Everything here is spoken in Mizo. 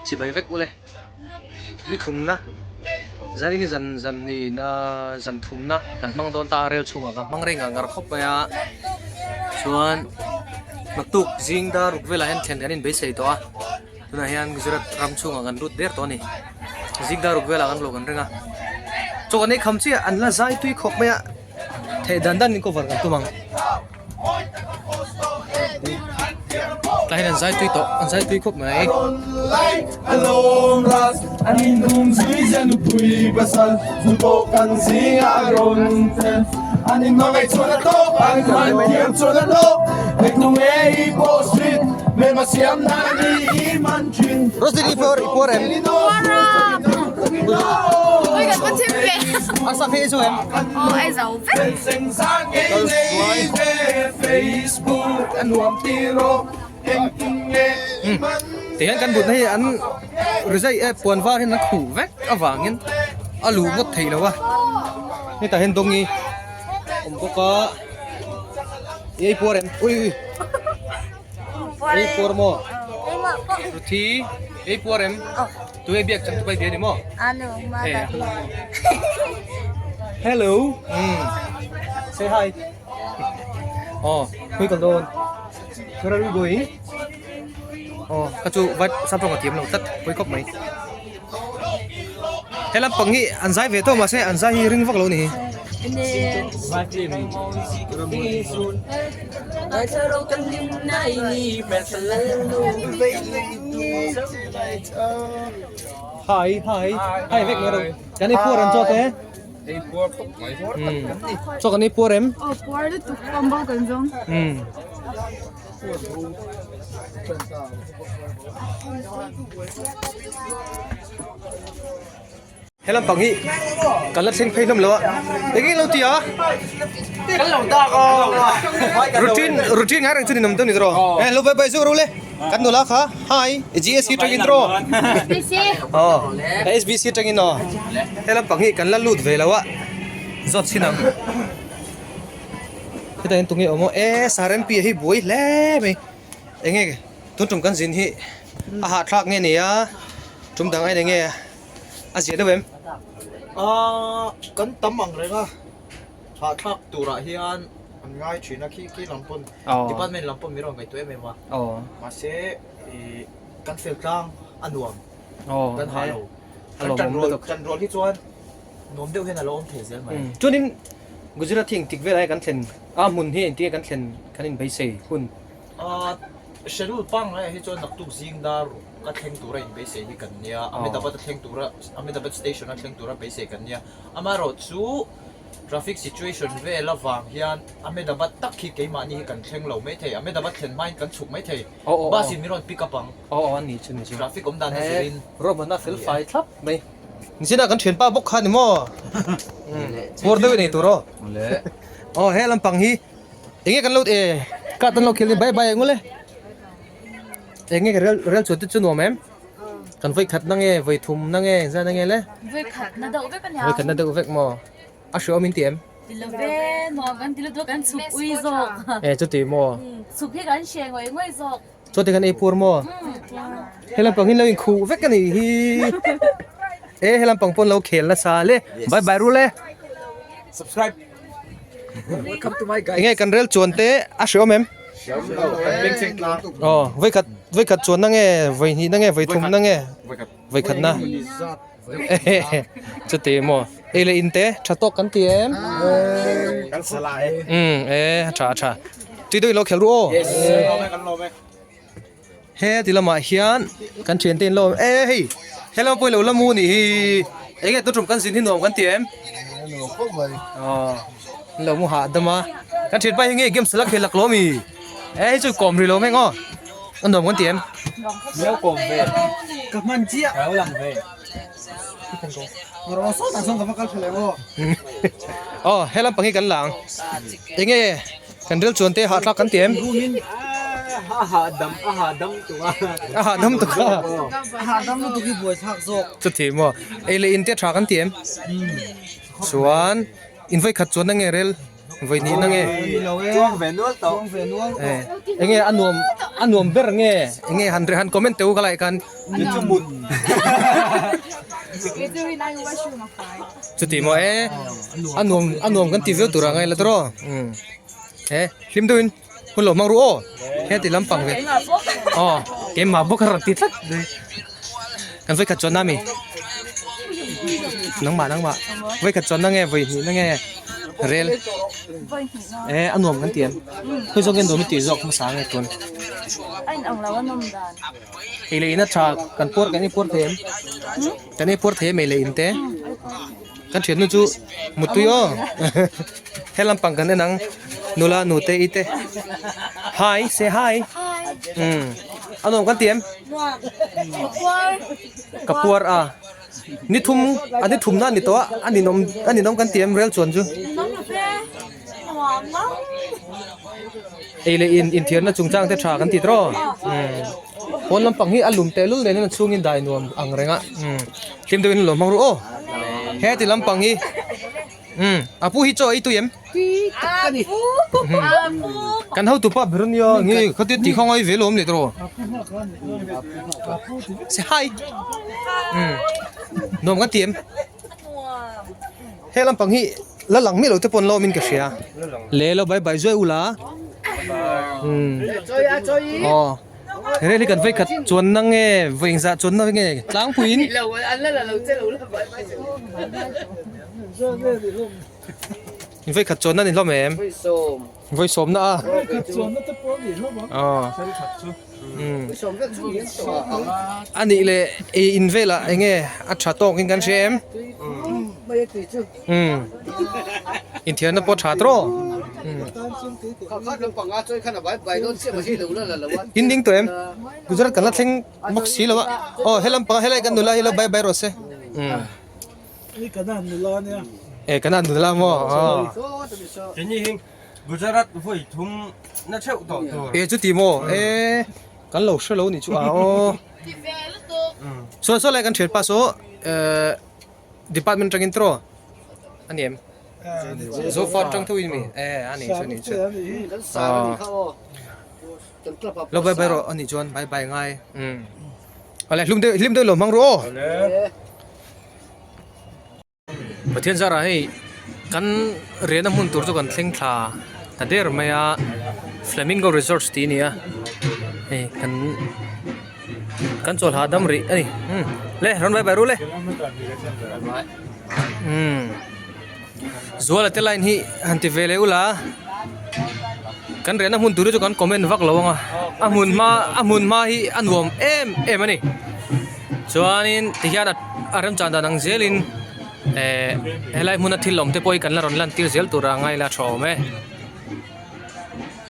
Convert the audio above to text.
Chibai vek ule ni thumna zan hi zan zan ni na zan thumna kan hmang dawn ta a rel chhungah kan hmang reng ang ngar khawp mai a chuan naktuk zing dar ruk velah hian thlen kan inbeisei tawh a tunah hian Gujarat ram chhungah kan lut der tawh a ni zing dar ruk velah kan lo kan ring a chaw kan ei kham chiah an la zai tui khawp mai a theih dan dan in cover kan tum ang. Tah hian an zai tui tawh an zai tui khawp mai. Rosie i puar i puar em? A sa phei chu em? Tihian kan but na hi an rizai e puan var hian an khuh vek avangin a luh ngawt theih lo a hetah hian dawngi awm bawk a i ei puar em ui ui ei puar maw ruthi ei puar em tu ei biak chang tu pai bia ni maw hello say hi oh hui kal dawn where are we going oh ka chu vai saptawng a thiam lo tlat hawi khawp mai he lampang hi an zai ve tawh mahse an zai hi ring vak lo a ni hi. Hi hi hi vek mai ro kan ei puar em chaw te ei puar khawp mai chaw kan ei puar em aw puar lutuk combo kan zawng He lampang hi kan la thleng phei hlawm lo a eng nge lo ti a kan lo dak aw routine routine ngai reng chu ni nawm deuh ni tawh e lo bye bye zawk ro le kan nula kha hi GSC tangin tawh aw SBC tangin aw he lampang hi kan la lut ve lo a zawt chhin ang hetah hian tunge awm aw e SRMP hi buai hle mai eng nge tun tum kan zin hi a hahthlak nge ni a tum dang ain eng nge A zia deuh em? Aaa kan tam ang reng a, hahthlak turah hian an ngai thin a khi khi lam pawn department lam pawn min rawn ngaihtuah em em a, mahse ih kan fel tlang a nuam kan hah lo, kan tan rual tan rual hi chuan nuam deuh hian a lo awm thei zel mai. Chuanin Gujarat hi engtik velah nge kan thlen a hmun hi engtik nge kan thlen kan inbeisei hun? Aaa schedule pangngai ah hi chuan naktuk zing dar Ka thleng tura inbeisei hi kan nia, Ahmedabad a thleng tura, Ahmedabad station a thleng tura beisei kan nia. Amaherawh chu traffic situation vel avang hian Ahmedabad tak hi keimahni hi kan thleng lo maithei, Ahmedabad thlen hmain kan chhuk maithei. Bus in min rawn pick up ang. Aw aw a ni chu ni chu. Traffic awm dan a zirin. Ruahmanna fel fai thlap mai. Nichina kan thianpa bawk kha ni maw? Puar deuh i nei tur aw. Aw he lampang hi enge kan lo e card an lo khel ni bye bye ang ule. Eng nge rel rel chuan te chu nuam em? Kan vawi khat na nge vawi thum na nge engzat na nge le? Vawi khat na deuh vek a nia. Vawi khat na deuh vek maw? A hreawm in ti em? Ti lo ve, nuam kan ti lutuk a kan chhuk ui zawk. E chuti maw? Chhuk hi kan hre ngawih ngawih zawk. Chuti kan ei pur maw? He lampang hi lo inkhuh vek a nih hi. E he lampang pawn lo khel nasa le. Bye bye rul e. Subscribe. Welcome to my guys. Enge kan rel chuan te a hreawm em? Aw vawikhat vawikhat chuan na nge vawihnih na nge vawithum na nge vawikhat na. Chuti maw? Ei leh in te tha tawk kan ti em? Kan sala e. Umm e tha tha. Tui deuh in lo khel ru aw. Yes. Kan lawm e kan lawm e. He ti lamah hian kan thian te in lo awm e hei he lam pawh i lo la mu nih hi eng nge tutum kan zin hi nuam kan ti em? Nuam khawp mai. Aw an lo mu hahdam a kan thian pa hi nge games la khel lak lawm i e hei chu kawm ri lo hmeng aw a nuam kan ti em? Miau kawm ve. Ka hman chiah. Ka lo lang ve. Aw he lampang hi kan la ang eng nge Kan rel chuan te hahthlak kan ti em? A hahdam a hahdam tuk a. A hahdam tuk a. A hahdam lutuk hi buai thlak zawk. Chuti maw? Ei leh in te tha kan ti em? Chuan in vawi khat chuan na nge rel vawi hnih na nge? Chuang ve nual tawh. Chuang ve nual tawh. Eng nge a nuam a nuam ber nge? Eng nge han han comment teh u ka lai khan. Ni chu mut. Chuti maw e a nuam a nuam kan ti viau tur a ngai la tawh umm he hlim deuhin hun lo hmang ru aw he ti lampang ve aw keimah bawk a rawn ti tlat kan vawikhat chuan na mi nangmah nangmah vawikhat chuan na nge vawi hnih na nge rel e a nuam kan ti em khawi zawk nge nuam i tih zawk hmasa nge tun. Ei leh in a tha kan puar kan ei puar thei em kan ei puar thei em ei leh in te kan thiannu chu mutui aw he lampang kan en ang nula nute i te hi say hi umm a nuam kan ti em ka puar a ni thum a ni thum na a ni tawh a a ninawm a ninawm kan ti em rel chuan chu. Ei leh in inthiarna chungchang te tha kan ti tawh umm pawn lampang hi a lum teh lul nen in a chhungin dai nuam ang reng a umm hlim deuhin an lo hmang ru aw he ti lampang hi umm a pu hi chaw a ei tui em kan hotu pa ber ania nge khatia tih kha ngai ve lo awm leh tawh say hi umm nuam kan ti em. He lampang hi la lang miah lo te pawh an la awmin ka hria. Le lo bai bai zuai ula. Umm. Aw. Rel hi kan vei khat chuan na nge vawi engzah chuan na nge tlangpuiin. In vei khat chuan na ni hlawm em? Vawi sawm na a. Aw. A nih leh ei in velah eng nge a tha tawk in kan hria em? Umm inthiarna pawh tha tawh in ding tawh em? Gujarat kan la thleng bawk si lo a aw he lampang helai kan nula hi lo bye bye rawh se umm e kan an nula maw aw. Gujarat vawi thum na theuh tawh tur. E chuti maw e kan lo hre lo ni chu a aw. Saw saw lai kan thian pa saw eh department atangin tiraw a ni em? Zofa atang tho in mi e a ni chu a ni chu. Lo bye bye rawh a nih chuan bye bye ngai. Awle hlum deuh hlim deuh lo hmang rawh aw. Pathian zarah hei kan riahna hmun tur chu kan thleng thla ta der mai a Flamingo Resorts tih a ni a hei kan kan chawl hahdam rih a ni umm le rawn vai vai ru le umm Zuala te line hi han ti ve leh ula kan riahna hmun tur hi chu kan comment vak lo ang a a hmun hma a hmun hma hi a nuam em em a ni. Chuanin tihian a remchan dan ang zelin eh helai hmuna thil awm te pawh hi kan la rawn lan tir zel tur a ngaila tha awm e.